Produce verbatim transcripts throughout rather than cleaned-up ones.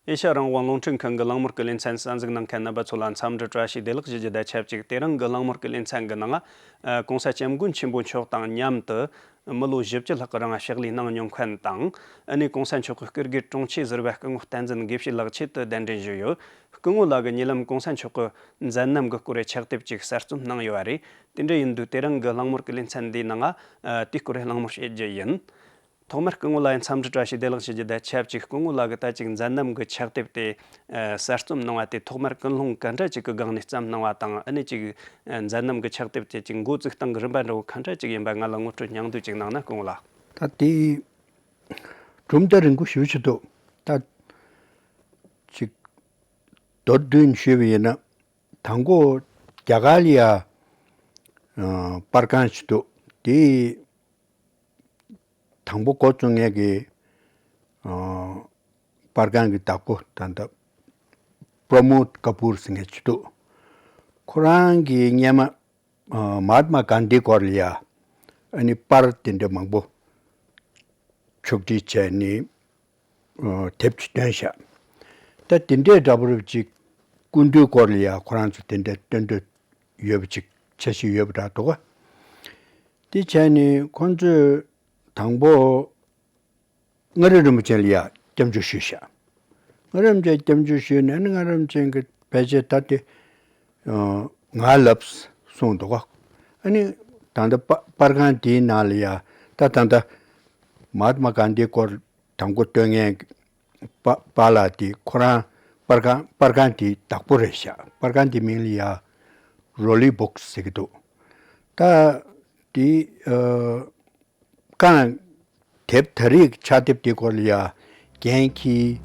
ཨེ་ཤ་ཡ་རང་དབང་རླུང་འཕྲིན་ཁང་གི་གླེང་མོལ་གྱི་ལེ་ཚན་གསན་གཟིགས་གནང་མཁན་རྣམ་པ་ཚོ་ལ་འཚམས་འདྲི་བཀྲ་ཤིས་བདེ་ལེགས་ཞུ་རྒྱུ་དང་ཆབས་ཅིག་དེ་རིང་གི་གླེང་མོལ་གྱི་ལེ་ཚན་གྱི་ནང་། ཨ། ྋགོང་ས་ྋསྐྱབས་མགོན་ཆེན་པོ་མཆོག་དང་མཉམ་དུ་མི་ལོ་བཞི་བཅུ་ལྷག་གི་རིང་ཕྱག་ལས་གནང་མྱོང་མཁན་དང་། ཨ་ནི་ྋགོང་ས་མཆོག་གི་སྐུ་སྒེར་དྲུང་ཆེ་ཟུར་པ་སྐུ་ངོ་བསྟན་འཛིན་དགེ་བཤེས་ལགས་ཆེད་དུ་གདན་འདྲེན་ཞུས་ཡོད། སྐུ་ངོ་ལགས་ཀྱིས་ཉེ་ལམ་ྋགོང་ས་མཆོག་གི་མཛད་རྣམ་གྱི་སྐོར་ཕྱག་དེབ་ཅིག་གསར་རྩོམ་གནང་ཡོད་པ་རེད། དེ་འདྲ་ཡིན་དུས་དེ་རིང་གི་གླེང་མོལ་གྱི་ལེ་ཚན་འདིའི་ནང་། ཨ། དེའི་སྐོར་གླེང་མོལ་བྱེད་རྒྱུ་ཡིན། ཐོག་མར་སྐུ་ངོ་ལགས་འཚམས་འདྲི་བཀྲ་ཤིས་བདེ་ལེགས་ཞུ་རྒྱུ་དང་ཆབས་ཅིག་སྐུ་ངོ་ལགས་ཀྱིས་ད་ཅིག་མཛད་རྣམ་གྱི་ཕྱག་དེབ་དེ། ཨ། གསར་རྩོམ་གནང་བ་དེ་ཐོག་མར་ཀུན་སློང་ག་འདྲ་ཅིག་གི་སྒང་ནས་བརྩམས་གནང་བ་དང་། ཨ་ནི་ཅིག་ཨ། མཛད་རྣམ་གྱི་ཕྱག་དེབ་དེ་ཅིག་འགོ་བཙུགས་སྟངས་ཀྱི་རིམ་པ་འདྲ་བོ་ག་འདྲ་ཅིག་ཡིན་པ་ང་ལ་ངོ་སྤྲོད་སྙིང་བསྡུས་ཅིག་གནང་ན་སྐུ་ངོ་ལགས། ད་དེ་གྲུབ་མཐའ་རིང་པོ་ཞེ་པོ་ཅིག་འདུག་ད་ཅིག་མདོར་བསྡུས་ནས་ཞུས་པ་ཡིན་ན། དང་པོ་རྒྱ་གར་ལ་ཡ། ཨ། པར་ཁང་ཞིག་འདུག་དེ་དང་པོ་འགོ་བཙུགས་མཁན་གྱི། ཨ། པར་ཁང་གི་བདག་པོ་ད་ལྟ་པྲ་མོད་ཀ་པུར་ཟེར་མཁན་ཞིག་འདུག་ཁོ་རང་གིས་སྔོན་མ། ཨ། མ་ཧཱ་ཏ་མ་གྷན་དྷིའི་སྐོར་ལ་ཡ། ཨ་ནི་པར་དེ་འདྲ་མང་པོ་ཕྱོགས་སྒྲིག་བྱས་ནས། ཨ། དེབ་ཅིག་བཏོན་བཞག་ད་དེ་འདྲའི་འདྲ་པོ་རབ་ཅིག་སྐུ་མདུན་སྐོར་ལ་ཡ་ཁོ་རང་ཚོ་དེ་འདྲ་བཏོན་འདོད་ཡོད་པ་ཅིག་འཆར་གཞི་ཡོད་པ་འདྲ་འདུག་ག་དེ་བྱས་ནས་ཁོང་ཚོས་དང་པོ་མངའ་རིས་རིན་པོ་ཆེ་ལ་ཡ་སྐྱབས་འཇུག་ཞུས་བཞག་མངའ་རིས་རིན་པོ་ཆེ་སྐྱབས་འཇུག་ཞུས་ནས། ཨ་ནི་མངའ་རིས་རིན་པོ་ཆེ་གིས་ཕལ་ཆེར་ད་དེ། ཨ། ང་ལབ་གསུངས་འདུག་ག་ཨ་ནི་ད་ལྟ་པ་པར་ཁང་དེའི་ནང་ལ་ཡ། ད་ད་ལྟ་མ་ཧཱ་ཏ་མ་གྷན་དྷིའི་སྐོར་དང་པོ་བཏོན་མཁན་པ་པཱ་ལགས་དེ་ཁོ་རང་པར་ཁང་པར་ཁང་དེའི་བདག་པོ་རེད་ཤག་པར་ཁང་དེའི་མིང་ལ་ཡ་རོ་ལི་བུག་ཟེར་གྱི་འདུག་ད་དེ། ཨ། གང་། དེབ་ད་རེས་ཕྱག་དེབ་དེའི་སྐོར་ལ་ཡ་འགན་འཁྱེར་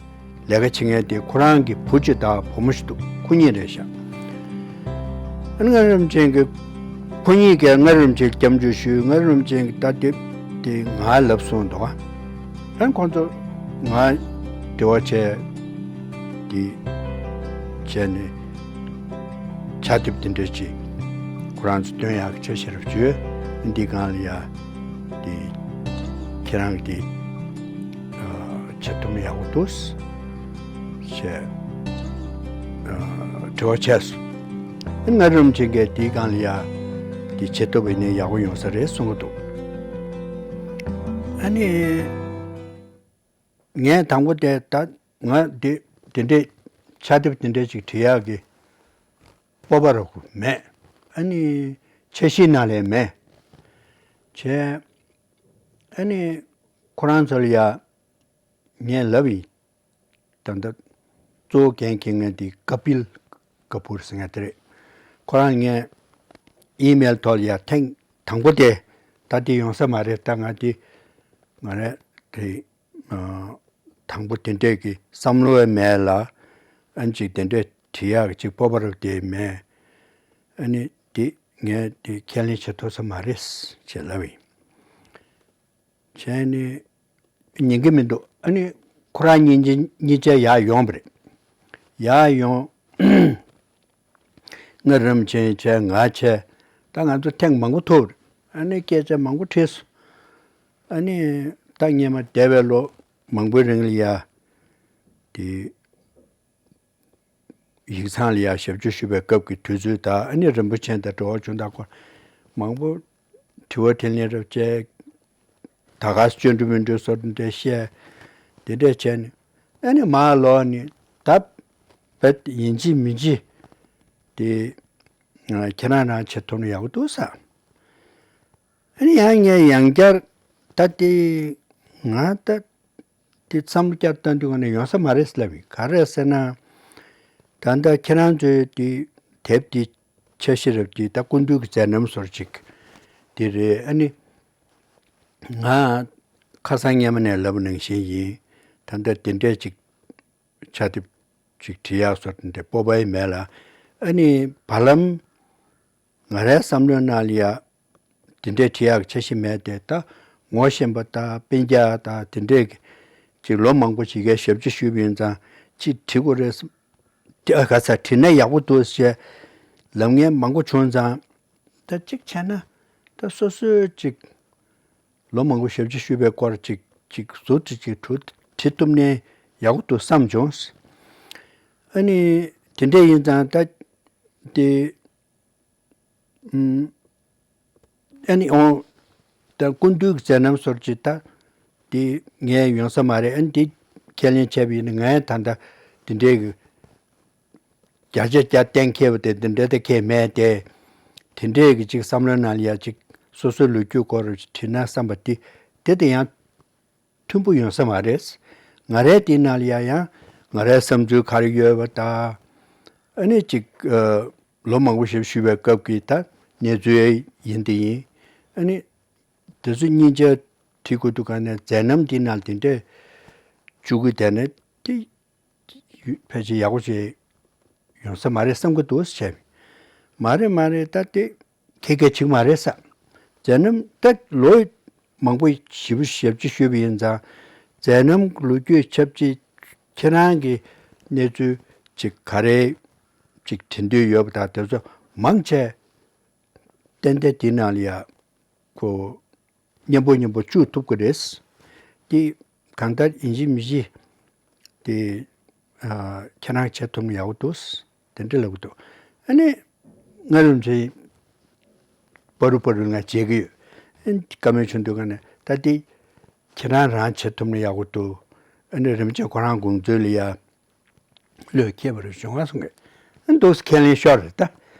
ལས་ཀ་བྱེད་མཁན་དེ་ཁོ་རང་གི་བུ་གཅིག་དང་བུ་མོ་ཞིག་འདུག་ཁོ་གཉིས་རེད་ཤག་ཨ་ནི་མངའ་རིས་རིན་པོ་ཆེ་གིས། ཁོ་གཉིས་ཀྱིས་མངའ་རིས་རིན་པོ་ཆེ་སྐྱབས་འཇུག་ཞུས། མངའ་རིས་རིན་པོ་ཆེ་གིས་ད་དེབ་དེ་ང་ལབ་གསུངས་འདུག་ཨ་ནི་ཁོང་ཚོ་ང་དྲི་བ་བྱས། དེ་བྱས་ནས་ཕྱག་དེབ་དེ་འདྲ་ཅིག་ཁོ་རང་ཚོ་བཏོན་ཡག་འཆར་གཞི་རབ་བྱོས། འདི་སྒང་ལ་ཡ་དེ་ཁྱེད་རང་གིས་དེ་ཨ་བྱེད་ཐུབ་ན་ཡག་པོ་འདུག་ཅེས་ཨ་དྲི་བ་བྱས་སོང་། མངའ་རིས་རིན་པོ་ཆེ་གིས་དེའི་སྒང་ལ་ཡ་དེ་བྱེད་ཐུབ་པ་ཡིན་ན་ཡག་པོ་ཡོང་ས་རེད་གསུང་གི་འདུག་ཨ་ནི། ངས་དང་པོ་དེ་ད་ང་དེ་དེ་འདྲའི་ཕྱག་དེབ་དེ་འདྲའི་ཅིག་བྲིས་ཡག་གི་སྤོབས་པ་རག་གི་མེད། ཨ་ནི་འཆར་གཞིའི་ནང་ལ་མེད། བྱས། ཨ་ནི་ཁོ་རང་ཚོ་ལ་ཡ་ངས་ལབ་ཡིན། ད་ལྟ་གཙོ་བོ་འགན་འཁྱེར་མཁན་དེ་ཀ་པིལ་ཀ་པུར་ཟེར་མཁན་དེ་རེད། ཁོ་རང་ངས་ཨི་མེལ་ཐོག་ལ་ཡ་ཐེངས་དང་པོ་དེ། ད་དེ་ཡོང་ས་མ་རེད། ད་ང་དེ་ང་རང་དེ། ཨ། དང་པོ་དེ་འདྲས་ཀྱི་བསམ་བློ་མེད་ལ། ཨ་ནི་ཅིག་དེ་འདྲས་བྲིས་ཡག་ཅིག་སྤོབས་པ་རག་དེ་མེད། ཨ་ནི་དེ་ངས་དེ་ཁས་ལེན་བྱེད་ཐུབ་ས་མ་རེད་ཅེས་ལབ་ཡིན། བྱས་ནས་ཉན་གྱི་མི་འདུག་ཨ་ནི་ཁོ་རང་གཉིས་ཀྱི་གཉིས་ཆ་ཡར་ཡོང་བ་རེད། ཡར་ཡོང་། མངའ་རིས་རིན་པོ་ཆེ་བྱས། ང་བྱས། ད་ང་ཚོ་ཐེངས་མང་པོ་ཐུག་རེད། ཨ་ནི་སྐད་ཆ་མང་པོ་དྲིས་སོང་། ཨ་ནི་ད་སྔོན་མ་འདས་པའི་ལོ་མང་པོའི་རིང་ལ་ཡ་དེ་ཡིག་ཚང་ལ་ཡ་ཞབས་ཕྱི་ཞུ་བའི་སྐབས་ཀྱི་དུས་ཚོད་དང་། ཨ་ནི་རིན་པོ་ཆེ་དང་འབྲེལ་བ་བྱུང་སྟངས་སྐོར་མང་པོ་དྲི་བ་དྲིས་ལན་རབ་བྱས། ད་ག་སེ་སྤྱོད་འགྲོ་མི་འགྲོ་སོགས་དེ་འདྲ་བཤད། དེ་འདྲ་བྱས་ནས་ཨ་ནི་མར་ལོག་ནས་ད་བེད་ཡིན་གཅིག་མིན་གཅིག་དེ་ཁྱེད་རང་རང་བྱེད་ཐུབ་ན་ཡག་པོ་འདུག་ས། ཨ་ནི་ཡང་ངས་ཡང་བསྐྱར་ད་དེ་ང་ད་དེ་བསམ་བློ་བསྐྱར་བཏང་དུས་ང་ནས་ཡོང་ས་མ་རེད་ལབ་ཡིན། ག་རེ་ཟེར་ན། ད་ལྟ་ཁྱེད་རང་ཚོའི་དེ་དེབ་དེ་འཆར་གཞི་རབ་ཀྱི་ད་སྐུ་མདུན་གྱི་མཛད་རྣམ་བཟོ་འདྲ་ཅིག་དེ་རེད། ཨ་ནི་ང་ཁ་སང་སྔོན་མ་ནས་ལབ་པ་ནང་བཞིན་ཡིན། ད་ལྟ་དེ་འདྲས་ཅིག་ཕྱག་དེབ་ཅིག་བྲིས་ཡག་བཟོ་འདྲ་སྤོབས་པ་ཡང་མེད་ལ། ཨ་ནི་བར་ལམ་ང་རའི་བསམ་བློའི་ནང་ལ་ཡ་དེ་འདྲའི་བྲིས་ཡག་འཆར་གཞི་མེད་དེ། ད་ངོ་ཤེས་པ་དང་སྤུན་ཀྱག་དང་དེ་འདྲས་ཅིག་ལོ་མང་པོ་ཞིག་གིས་ཞབས་ཕྱི་ཞུས་པ་ཡིན་ཙང་ཅིག་བྲིས་དགོས་རེད་བསམ། དེ་ཨ་ག་ས་བྲིས་ན་ཡག་པོ་འདུག་ཅེས་ལབ་མཁན་མང་པོ་བྱུང་ཙང་། ད་གཅིག་བྱས་ན་ད་སོ་སོའི་ཅིག་ལོ་མང་པོ་ཞབས་ཕྱི་ཞུས་པའི་སྐོར་ཅིག་ཅིག་ཟུར་དུ་ཅིག་བྲུ་བྲིས་ཐུབ་ནའི་ཡག་པོ་འདུག་བསམ་བྱུང་། ཨ་ནི་དེ་འདྲ་ཡིན་ཙང་ད་དེ་ཨ་ནི་འོང་ད་སྐུ་མདུན་གྱི་མཛད་རྣམ་སོར་ཅིག་ད་དེ་ངས་ཡོང་ས་མ་རེད། ཨ་ནི་དེ་ཁས་ལེན་བྱས་པ་ཡིན་ན་ངས་ད་ལྟ་དེ་འདྲའི་གི་བརྒྱ་ཆ་བརྒྱ་གཏན་འཁེལ་བ་དེ་འདི་འདྲ་དེ་གས་མེད་དེ། དེ་འདྲས་ཀྱི་ཅིག་བསམ་བློའི་ནང་ལ་ཡ་ཅིག་སོ་སོའི་ལོ་རྒྱུས་སྐོར་བྲིས་ན་བསམ་པ་དེ་དེ་དེ་ཡང་མཐུན་པོ་ཡོང་ས་མ་རེད། ང་རའི་དེའི་ནང་ལ་ཡ་ཡང་ང་རའི་བསམ་ཚུལ་ག་རེ་ཡོད་པ་དང་། ཨ་ནི་ཅིག་ལོ་མང་པོ་ཞིག་བཞུགས་པའི་སྐབས་ཀྱི་ད་གནས་ཚུལ་ཡིན་དེ་ཡིན། ཨ་ནི་དེ་ཚོ་སྙིང་རྗེ་བྲིས་དགོས་འདུག་ག་ནས་མཛད་རྣམ་དེའི་ནང་དེ་འདྲས་བཅུག་གི་བསྡད་ན་དེ། ཕལ་ཆེར་ཡག་པོ་ཞིག་ཡོང་ས་མ་རེད་བསམ་གྱི་འདུག་བྱས། མ་རེད་མ་རེད། ད་དེ་ཁེ་ཁེ་ཅིག་མ་རེད་ས། མཛད་རྣམ་ད་ལོ་མང་པོ་ཞེ་པོ་ཞབས་ཕྱི་ཞུས་པ་ཡིན་ཙང་། མཛད་རྣམ་ལོ་རྒྱུས་ཆབས་ཅིག་ཁྱེད་རང་གི་གནས་ཚུལ་ཅིག་ག་རེ་ཅིག་དྲན་འདོད་ཡོད་པ་དང་དེ་ཚོ་མང་ཆེ་ཏན་ཏན་དེའི་ནང་ལ་ཡ་ཁོ། མཉམ་པོ་མཉམ་པོ་བཅུག་ཐུབ་ཀྱི་རེད། དེ་གང་ལྟར་ཡིན་གཅིག་མིན་གཅིག་དེ་ཨ་ཁྱེད་རང་བྱེད་ཐུབ་ན་ཡག་པོ་འདུག་དེ་འདྲ་ལབ་ཀྱི་འདུག་ཨ་ནི་ང་རང་ཚོའི་པ་རུ་པ་རུ་ང་བྱེད་ཀྱི་ཡོད། ཨ་ནི་བཀའ་མོལ་བྱུང་དུས་ག་ནས་ད་དེ་ཁྱེད་རང་རང་བྱེད་ཐུབ་ན་ཡག་པོ་འདུག་ཨ་ནི་རིན་པོ་ཆེ་ཁོ་རང་དགོངས་ཚུལ་ལ་ཡ། བློས་འཁེལ་བ་རེད་བྱུང་བ་གསུང་གི། ཨ་འདུག་ཁས་ལེན་ཤོར་རེད་ད།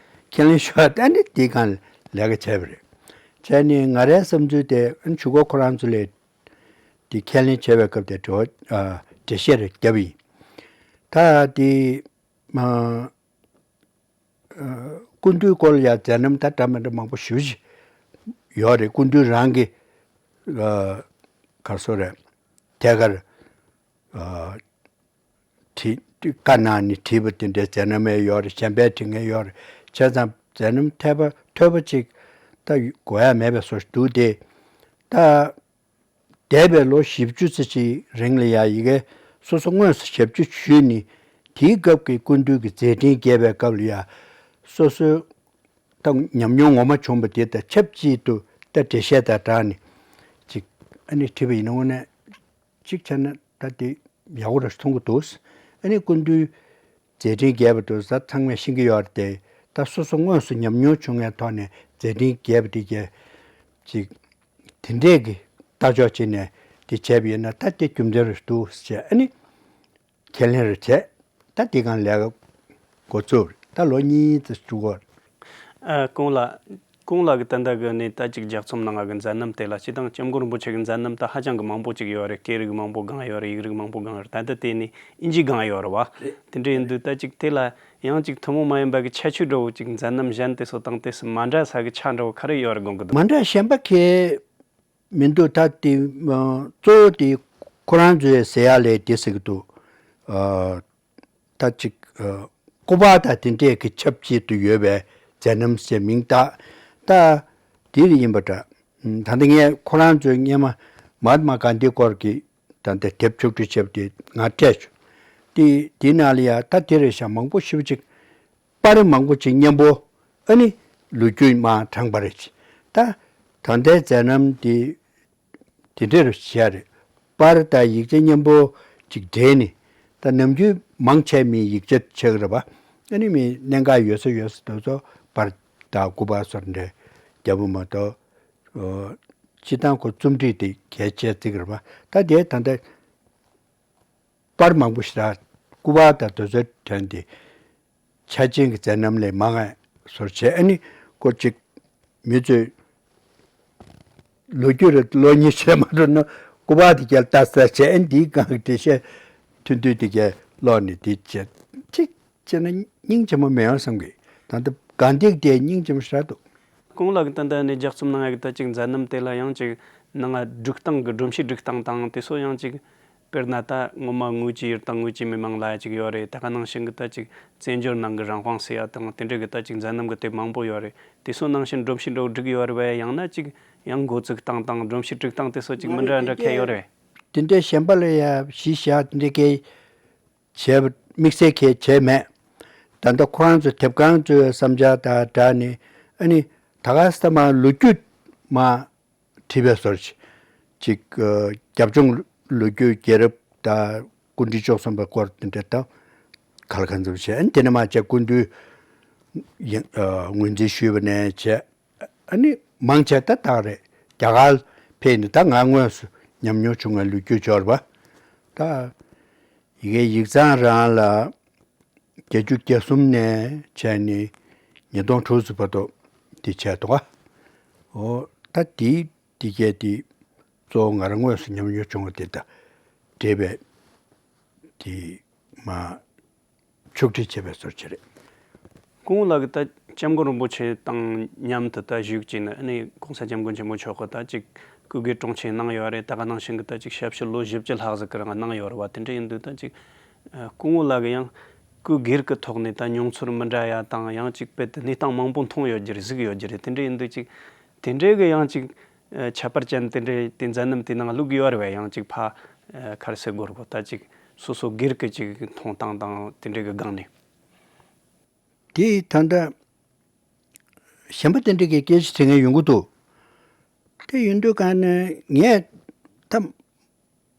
ཁས་ལེན་ཤོར་ད་ནི་དེའི་སྒང་ལས་ཀ་བྱས་པ་རེད། བྱས་ནས་ང་རའི་བསམ་ཚུལ་དེ་ཨ་ཆུ་ཁོ་ཁོ་རང་ཚོ་ལས་དེ་ཁས་ལེན་བྱས་པའི་སྐབས་དེ་འགྲོ་ཨ་འགྲེལ་བཤད་རེ་བརྒྱབ་ཡིན། ད་དེ་མ་ཨ་སྐུ་མདུན་སྐོར་ལ་ཡང་མཛད་རྣམ་ད་འདྲ་མི་འདྲ་མང་པོ་ཞེ་པོ་ཅིག་ཡོད་རེད། སྐུ་མདུན་རང་གི་ཨ་ག་སོ་རེད་ཐད་ཀར་ཨ། བྲིས་བཀའ་གནང་ནས་བྲིས་པ་དེ་འདྲའི་མཛད་རྣམ་ཡང་ཡོད་རེད། གཞན་པའི་བྲིས་མཁན་ཡོད་རེད། བྱས་ཙང་མཛད་རྣམ་ཐོས་པ་ཐོས་པ་ཅིག་ད་དགོས་ཡ་མེད་པའི་བཟོ་ཞིག་འདུག་སྟེ། ད་འདས་པའི་ལོ་བཞི་བཅུ་ཙམ་ཅིག་རིང་ལ་ཡ་ཡི་གེ་སོ་སོ་དངོས་སུ་ཞབས་ཕྱི་ཞུས་ནས་དེའི་སྐབས་ཀྱི་སྐུ་མདུན་གྱི་མཛད་འཕྲིན་རྒྱས་པའི་སྐབས་ལ་ཡ་སོ་སོའི་ད་ཉམས་མྱོང་ངོ་མ་བྱུང་བ་དེ་དང་ཆབས་ཅིག་ཏུ་ད་འགྲེལ་བཤད་དང་སྦྲགས་ནས་ཅིག་ཨ་ནི་བྲིས་པ་ཡིན་ན་དངོས་གནས། གཅིག་བྱས་ན་ད་དེ་ཡག་པོ་རེད་མཐོང་གི་འདུག་ཨ་ནི་སྐུ་མདུན་མཛད་འཕྲིན་རྒྱས་པ་འདུག་ཟེར་ཚང་མས་ཤེས་ཀྱི་ཡོད་རེད་དེ། ད་སོ་སོ་དངོས་སུ་ཉམས་མྱོང་བྱུང་བའི་ཐོག་ནས་མཛད་འཕྲིན་རྒྱས་པ་དེ་རྒྱས་ཅིག་དེ་འདྲས་ཀྱི་ལྟ་ཕྱོགས་ཅིག་ནས་དེ་བྱས་པ་ཡིན་ན་ད་དེ་རྒྱུ་མཚན་རེད་འདུག་ཟེར། ཨ་ནི་ཁས་ལེན་རེ་བྱས། ད་དེ་གང་ལས་ཀ་འགོ་ཚུགས་རེད། ད་ལོ་གཉིས་ཙམ་བཅུ་གོ་རེད། ཨ་ཀོང་ལགས། ཀོང་ལགས་ཀྱིས་ད་ལྟ་གི་ནས་ད་ཅིག་ལྗགས་རྩོམ་གནང་བ་གི་མཛད་རྣམ་དེ་ལ་སྤྱིར་བཏང་སྐྱབས་མགོན་རིན་པོ་ཆེ་གི་མཛད་རྣམ་ད་ཧ་ཅང་གི་མང་པོ་ཅིག་ཡོད་རེད། སྐད་རིགས་མང་པོ་སྒང་ཡོད་རེད། ཡིག་རིགས་མང་པོ་སྒང་ཡོད་རེད། ད་ལྟ་དེ་ནས་ཨིན་ཇི་སྒང་ཡོད་རེད་བ། རེད། དེ་འདྲ་ཡིན་དུས་ད་ཅིག་དེ་ལ་ཡང་ཅིག་ཐུན་མོང་མ་ཡིན་པ་གི་ཁྱད་ཆོས་འདྲ་བོ་ཅིག་མཛད་རྣམ་གཞན་དེ་ཚོ་དང་དེ་སུ་མ་འདྲ་ས་གི་ཆ་འདྲ་བོ་ག་རེ་ཡོད་རེད་དགོངས་གི་འདུག་མ་འདྲ་གཞན་པ་གས་མི་འདུག་ད་དེ་གཙོ་བོ་དེ་ཁོ་རང་ཚོའི་ཟེར་ཡག་ལས་དེ་ཟེར་གི་འདུག་ད་ཅིག་སྐུ་པར་དང་དེ་འདྲས་ཀྱི་ཆབས་ཅིག་ཏུ་ཡོད་པའི་མཛད་རྣམ་ཟེར་མིང་བཏགས། ད་དེ་རེད་ཡིན་པ་འདྲ། ད་ལྟ་ངས་ཁོ་རང་ཚོའི་སྔོན་མ་མ་ཧཱ་ཏ་མ་གྷན་དྷི་སྐོར་གྱི་ད་ལྟ་དེབ་ཕྱོགས་བསྒྲིགས་བྱས་པ་དེ་ང་སྤྲད་བྱུང་། དེ་དེའི་ནང་ལ་ཡང་ད་དེ་རེད་ཤག་མང་པོ་ཞེ་པོ་ཅིག་པར་མང་པོ་ཅིག་མཉམ་པོ་ཨ་ནི་ལོ་རྒྱུས་མར་དྲངས་པ་རེད། ད་ད་ལྟའི་མཛད་རྣམ་དེ། དེ་འདྲ་རུ་བྱས་རེད། པར་དང་ཡིག་ཆ་མཉམ་པོ་ཅིག་འབྲེལ་ནས་ད་ནམ་རྒྱུན་མང་ཆེ་མིའི་ཡིག་ཆ་ཆགས་རེད་པ། ཨ་ནི་མི་གནད་འགག་ཡོད་ས་ཡོད་ས་དེ་ཚོ་པར་དང་སྐུ་པར་སོགས་འདྲ་རྒྱབ་པ་མ་གཏོགས། སྤྱིར་བཏང་ཁོ་རྩོམ་སྒྲིག་དེ་གལ་ཆེ་བརྩི་གི་རེད་པ། ད་དེ་ད་ལྟ་པར་མང་པོ་ཞིག་རག་སྐུ་པར་དང་དེ་ཚོའི་དོན་དེ། ཆ་ཅན་གྱི་མཛད་རྣམ་ལས་མང་བ་སོར་བྱས། ཨ་ནི་སྐོར་གཅིག་མི་ཚོས་ལོ་རྒྱུས་རེ་ལོ་གཉིས་བྱས་མ་འགྲོ་ན་སྐུ་པར་དེ་རྒྱལ་ལྟ་ས་བྱས། ཨ་ནི་འདིའི་སྒང་གི་འགྲེལ་བཤད་ཐུང་ཐུང་དེ་རྒྱལ་ཀློག་ནས་དེ་བྱས་ཅིག་བྱས་ན་སྙིང་རྗེ་མོ་མེད་ཡོང་བསམ་གི། ད་ལྟ་དགའ་འདེགས་དེ་སྙིང་རྗེ་མོ་ཞེ་དྲག་འདུག་ཀོང་ལགས་ཀྱིས་ད་ལྟ་ནས་ལྗགས་རྩོམ་གནང་ཡག་གི་ད་ཅིག་མཛད་རྣམ་དེ་ལ་ཡང་ཅིག་ནང་སྒྲིག་སྟངས་ཀྱི་སྒྲོམ་གཞི་སྒྲིག་སྟངས་དང་དེ་ཚོ་ཡང་ཅིག་དཔེར་ན་ད་སྔོན་མ་དངུལ་གྱི་ཡུལ་དང་དངུལ་གྱི་མི་མང་ལབ་ཡ་ཅིག་ཡོད་རེད། ད་ག་ནང་བཞིན་གྱི་ད་ཅིག་བཙན་བྱོལ་ནང་གི་རང་དབང་ཟེར་ཡ་དང་དེ་འདྲ་གི་ད་ཅིག་མཛད་རྣམ་གྱི་དེབ་མང་པོ་ཡོད་རེད། དེ་ཚོ་ནང་བཞིན་སྒྲོམ་གཞི་འདྲ་བོ་བསྒྲིགས་ཡོད་རེད་པས། ཡང་ན་ཅིག་ཡང་འགོ་བཙུགས་སྟངས་དང་སྒྲོམ་གཞི་སྒྲིག་སྟངས་དེ་ཚོ་ཅིག་མི་འདྲ་འདྲ་ཁྱད་ཡོད་རེད། དེ་འདྲའི་གཞན་པ་ལ་ཡ་གཞི་བཞག་དེ་འདྲའི་སྐད་བྱས་པ་དམིགས་བསལ་གལ་བྱས་མེད། ད་ལྟ་ཁོ་རང་ཚོ་དེབ་ཁང་ཚོའི་བསམ་འཆར་དང་སྦྲགས་ནས་ཨ་ནི་ད་ག་ས་མ་ལོ་རྒྱུས་མ་བྲིས་པའི་སོར་ཅིག་ཨ་རྒྱབ་ལྗོངས་ལོ་རྒྱུས་རྒྱལ་རབས་དང་སྐུ་ཕྲེང་བཅུ་གསུམ་པའི་སྐོར་དེ་འདྲ་དང་། ག་ལ་གང་འཚམ་བྱས། ཨ་ནི་དེ་ནས་མར་བྱས་སྐུ་མདུན་ཡང་ཨ་ངོས་འཛིན་ཞུས་པ་ནས་བྱས། ཨ་ནི་མང་ཆེ་ད་ད་རེད། རྒྱ་གར་ཕེབས་ནས་ད་ང་དངོས་སུ་ཉམས་མྱོང་བྱུང་བའི་ལོ་རྒྱུས་འབྱོར་བ། ད་ཡི་གེ་ཡིག་ཚང་རང་ལ་བརྒྱད་ཅུ་གྱ་གསུམ་ནས་བྱས་ནས་ཉིས་སྟོང་དྲུག་ཙམ་བར་དུ་འདི་བྱས་འདུག་ག་འོ་ད་དེའི་དེ་གས་དེ་གཙོ་བོ་ང་རང་དངོས་སུ་ཉམས་མྱོང་བྱུང་བ་དེ་དང་འབྲེལ་བའི་དེ་མ་ཕྱོགས་སྒྲིག་བྱས་པའི་བཟོ་ཅིག་རེད། སྐུ་ངོ་ལགས་ཀྱིས་ད་སྐྱབས་མགོན་རིན་པོ་ཆེ་དང་མཉམ་དུ་ད་བཞུགས་བྱས་ནས་ཨ་ནི་༸གོང་ས་༸སྐྱབས་མགོན་ཆེན་པོ་མཆོག་གིས་ད་ཅིག་སྐུ་སྒེར་དྲུང་ཆེ་གནང་ཡོད་རེད། ད་ག་ནང་བཞིན་གྱི་ད་ཅིག་ཞབས་ཞུ་ལོ་བཞི་བཅུ་ལྷག་ཟིག་གི་རིང་གནང་ཡོད་རེད་བ། དེ་འདྲ་ཡིན་དུས་ད་ཅིག་ཨ་སྐུ་ངོ་ལགས་ཀྱིས་ཡང་སྐུ་སྒེར་གྱི་ཐོག་ནས་ད་མྱོང་ཚོར་མི་འདྲ་ཡ་དང་ཡང་ཅིག་དཔེ་དེ་གནས་སྟངས་མང་པོ་མཐོང་ཡོད་རྒྱུ་རེད། གཟིགས་ཡོད་རྒྱུ་རེད། དེ་འདྲ་ཡིན་དུས་ཅིག་དེ་འདྲའི་གི་ཡང་ཅིག་ཨ་ཁྱད་པར་ཅན་དེ་འདྲའི་དེ་མཛད་རྣམ་དེ་ནང་བླུགས་ཡོད་རེད་བས། ཡང་ཅིག་ཕ་ཨ་ག་རེ་ཟེར་དགོས་རེད་གོ། ད་ཅིག་སོ་སོ་སྒེར་གྱི་ཅིག་མཐོང་སྟངས་དང་དེ་འདྲའི་གི་སྒང་ནས། དེ་ད་ལྟ་གཞན་པ་དེ་འདྲའི་གི་སྐད་ཆ་དྲི་མཁན་ཡོང་གི་འདུག་དེ་ཡིན་དུས་ག་ནས་ངས་ད་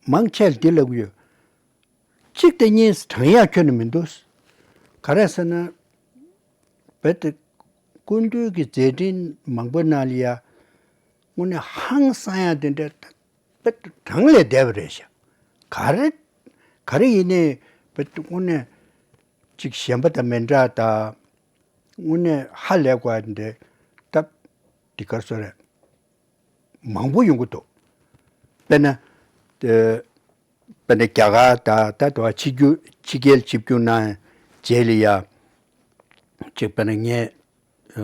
མང་ཆེ་ལ་འདི་ལབ་ཀྱི་ཡོད། གཅིག་དང་གཉིས་དྲང་ཡག་ཁྱོན་ནས་མི་འདུག་ག་རེ་ཟེར་ན། རྦད་དེ་སྐུ་མདུན་གྱི་མཛད་འཕྲིན་མང་པོའི་ནང་ལ་ཡ། དངོས་གནས་ཧང་སང་ཡག་དེ་འདྲ་རྦད་དེ་གྲངས་ལས་འདས་པ་རེད་ཤག་ག་རེ་ག་རེ་ཡིན་ནའི་རྦད་དེ་དངོས་གནས་ཅིག་གཞན་པ་དང་མི་འདྲ་ད། དངོས་གནས་ཧ་ལས་དགོས་ཡག་དེ་འདྲ་སྟབས་འདི་གར་སོ་རེད། མང་པོ་ཡོང་གི་འདུག་དཔེར་ན། ཨ་དཔེར་ན་རྒྱ་གར་དང་ད་དུང་ཕྱི་རྒྱུ་ཕྱི་རྒྱལ་ཆིབས་བསྒྱུར་གནང་རྗེས་ལ་ཡ། ཅིག་དཔེར་ན་ངས་ཨ་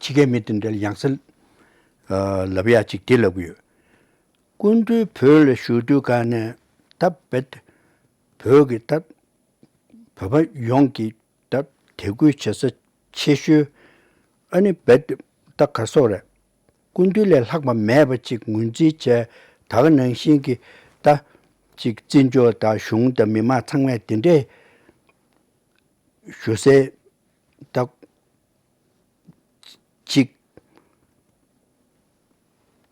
ཕྱི་རྒྱལ་མི་དེ་འདྲ་ལ་ཡང་སེ་ཨ་ལབ་ཡག་ཅིག་འདི་ལབ་གི་ཡོད། སྐུ་མདུན་བོད་ལ་བཞུགས་དུས་ག་ནས་ད་རྦད་བོད་ཀྱི་ད་བོད་པ་ཡོངས་ཀྱི་ད་དད་གུས་བྱེད་ས་ཆེ་ཤོས་ཨ་ནི་རྦད་ད་ག་སོགས་རེད། སྐུ་མདུན་ལས་ལྷག་པ་མེད་པ་ཅིག་ངོས་འཛིན་བྱས། ད་ག་ནང་བཞིན་གྱི་ད་ཅིག་བརྩི་འཇོག་དང་གཞུང་དང་མི་མང་ཚང་མས་དེ་འདྲས་ཞུ་སའི་ད་ཅིག་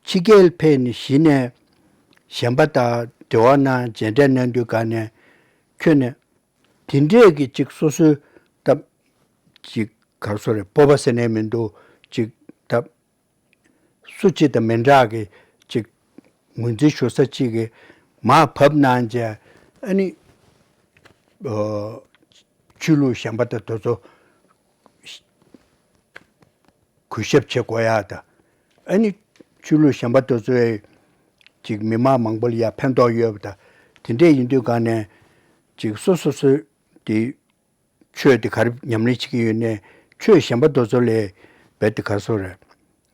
ཕྱི་རྒྱལ་ཕེབས་ནས་གཞི་ནས་གཞན་པ་དང་འབྲེལ་བ་གནང་མཇལ་འཕྲད་གནང་དུས་ག་ནས་ཁྱོན་ནས། དེ་འདྲས་ཀྱི་ཅིག་སོ་སོའི་ད་ཅིག་ག་རེ་ཟེར་རེད། སྤོབས་པ་ཟེར་ནས་མི་འདུག་ཅིག་ད་སུ་གཅིག་དང་མི་འདྲ་གི་ཅིག་ངོས་འཛིན་ཞུ་ས་ཅིག་གི་མར་བབས་གནང་བྱས། ཨ་ནི་ཨོ་ཆོས་ལུགས་གཞན་པ་དང་དེ་ཚོ་གུས་ཞབས་བྱེད་དགོས་ཡག་དང་། ཨ་ནི་ཆོས་ལུགས་གཞན་པ་དེ་ཚོའི་ཅིག་མི་མང་མང་པོ་ལ་ཡ་ཕན་ཐོགས་ཡོད་པ་དང་། དེ་འདྲས་ཡིན་དུས་ག་ནས་ཅིག་སོ་སོ་སོའི་དེ་ཆོས་དེ་ག་རེ་ཉམས་ལེན་བྱེད་ཀྱི་ཡོད་ནའི་ཆོས་གཞན་པ་དེ་ཚོ་ལས་རྦད་དེ་ག་རེ་ཟེར་རེད།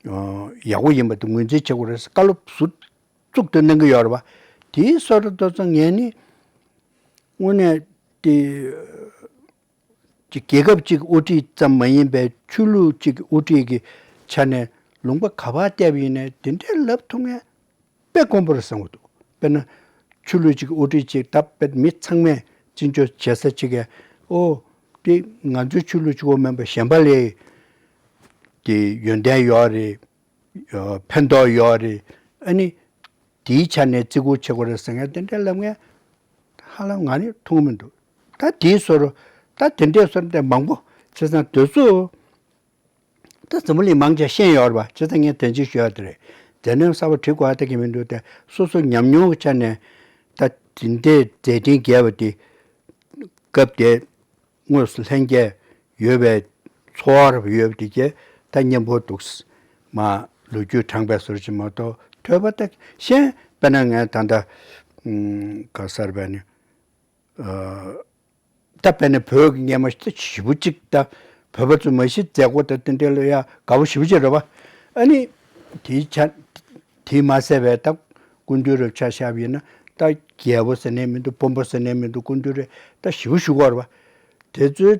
ཨོ་ཡག་པོ་ཡིན་པ་དེ་ངོས་འཛིན་བྱེད་དགོས་རེད། བཀའ་སློབ་ཟུར་བཙུགས་དེ་གནང་གི་ཡོད་རེད་པ། དེའི་སོ་ར་དེ་ཚོ་ངས་ནི་དངོས་གནས་དེ། ཅིག་རྒྱལ་ཁབ་ཅིག་དབུ་ཁྲིད་ཙམ་མ་ཡིན་པའི་ཆོས་ལུགས་ཅིག་དབུ་ཁྲིད་ཀྱི་ཆ་ནས་ལུང་པ་ག་པར་བལྟས་པ་ཡིན་ནའི་དེ་འདྲའི་ལབ་ཐུབ་མཁན་དཔེ་དཀོན་པོ་རེད་བསམ་གྱི་འདུག་དཔེར་ན་ཆོས་ལུགས་ཅིག་དབུ་ཁྲིད་ཅིག་ད་དཔེ་མི་ཚང་མས་བརྩི་འཇོག་བྱེད་ས་ཅིག་གི་ཨོ་དེ་ང་ཚོའི་ཆོས་ལུགས་གཅིག་པོ་མིན་པ་གཞན་པ་ལས་དེ་ཡོན་ཏན་ཡོད་རེད། ཕན་ཐོགས་ཡོད་རེད། ཨ་ནི་དེའི་ཆ་ནས་བརྩི་བཀུར་བྱེད་དགོས་རེད་ཟེར་མཁན་དེ་འདྲ་ལབ་མཁན་ཧ་ལམ་ང་ནི་མཐོང་གི་མི་འདུག་ད་དེའི་སོར་ད་དེ་འདྲའི་སོར་དེ་མང་པོ་བྱས་ཙང་དེ་ཚོ་ད་འཛམ་བུ་གླིང་མང་ཆེ་ཤེས་ཡོད་རེད་པ། བྱས་ཙང་ངས་དོན་ཅིག་ཞུ་ཡ་དེ་རེད། མཛད་རྣམ་གསར་པ་བྲི་དགོས་ཡ་ད་གི་མི་འདུག་དེ་སོ་སོ་ཉམས་མྱོང་གི་ཆ་ནས་ད་དེ་འདྲའི་མཛད་འཕྲིན་རྒྱས་པ་དེ་སྐབས་དེ་དངོས་སུ་ལྷན་རྒྱས་ཡོད་པའི་ཚོར་བ་ཡོད་པ་དེ་གས་ད་སྙན་པོ་འདུག་མ་ལོ་རྒྱུས་དྲངས་པའི་ཟུར་ཅིག་མ་གཏོགས་ཐོས་པ་ད་གཞན་དཔེར་ན་ངས་ད་ལྟ་ཨུམ་ག་ས་རེད་པ་ནི་ཨ་ད་དཔེར་ན་བོད་ཀྱི་སྔས་མ་ཞེ་པོ་ཅིག་ད་བོད་པ་ཚོ་མ་གཞི་མཛད་སྒོ་ད་དེ་འདྲ་ལ་ཡ་དགའ་པོ་ཞེ་པོ་ཅིག་རེད་པ། ཨ་ནི་དེའི་ཆ་དེས་མ་ཟད་པའི་ད་སྐུ་མདུན་རབས་ཆ་བཞག་པ་ཡིན་ན་ད་རྒྱལ་པོ་ཟེར་ནས་མི་འདུག་དཔོན་པོ་ཟེར་ནས་མི་འདུག་སྐུ་མདུན་རེད་ད་ཞེ་པོ་ཞུ་གི་ཡོད་རེད་པ། དེ་ཚོའི་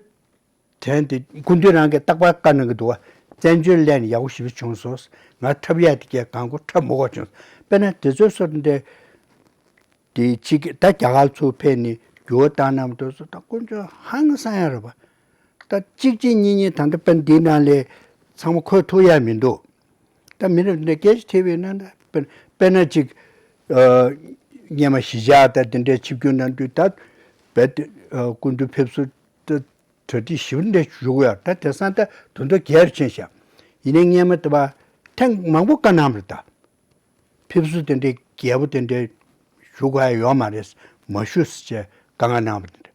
དྲན་དེ་སྐུ་མདུན་རང་གིས་རྟག་པར་བཀའ་གནང་གི་འདུག་པ། བཙན་བྱོལ་སླེབས་ནས་ཡག་པོ་ཞེ་པོ་བྱུང་སོང་། ང་འཁྲབ་ཡ་དེ་གས་གང་གོ་འཁྲབ་མི་དགོས་བྱུང་། དཔེར་ན་དེ་ཚོའི་སོར་འདི་དེ་གཅིག་ད་རྒྱ་གར་ཚུར་ཕེབས་ནས་འགྱུར་བ་བཏང་གནང་མདོག་སོ་ད་དཀོན་མཆོག་ཧང་སང་ཡ་རེད་པ། ད་གཅིག་གཅིག་གཉིས་གཉིས་ད་ལྟ་དཔེར་འདིའི་ནང་ལས་ཚང་མ་འཁོད་ཐུབ་ཡ་མི་འདུག་ད་མི་རབས་འདི་སྐད་ཆ་དྲིས་པས་ན་ད་དཔེར་དཔེར་ན་ཅིག་ཨ་སྔས་མ་གཞིས་ཆགས་དང་དེ་འདྲའི་ཆིབས་བསྒྱུར་གནང་དུས་ད་རྦད་དེ་ཨ་སྐུ་མདུན་ཕེབས་བསུ་ གྲ་སྒྲིག་ཞིབ་འདྲ་ཞུ་དགོས་ཡ། ད་དེང་སང་ད་དོན་དུ་སྒེར་ཕྱིན་ཤག་ཡིན་ནའི་སྔས་མ་དེ་བ་ཐེངས་མང་པོ་བཀའ་གནང་བ་རེད་ད། ཕེབས་བསུ་དེ་འདྲའི་རྒྱས་པོ་དེ་འདྲའི་ཞུ་དགོས་ཡ་ཡོད་མ་རེད། མ་ཞུ་ཟེར་བྱས་བཀའ་མངགས་གནང་བ་དེ་འདྲ།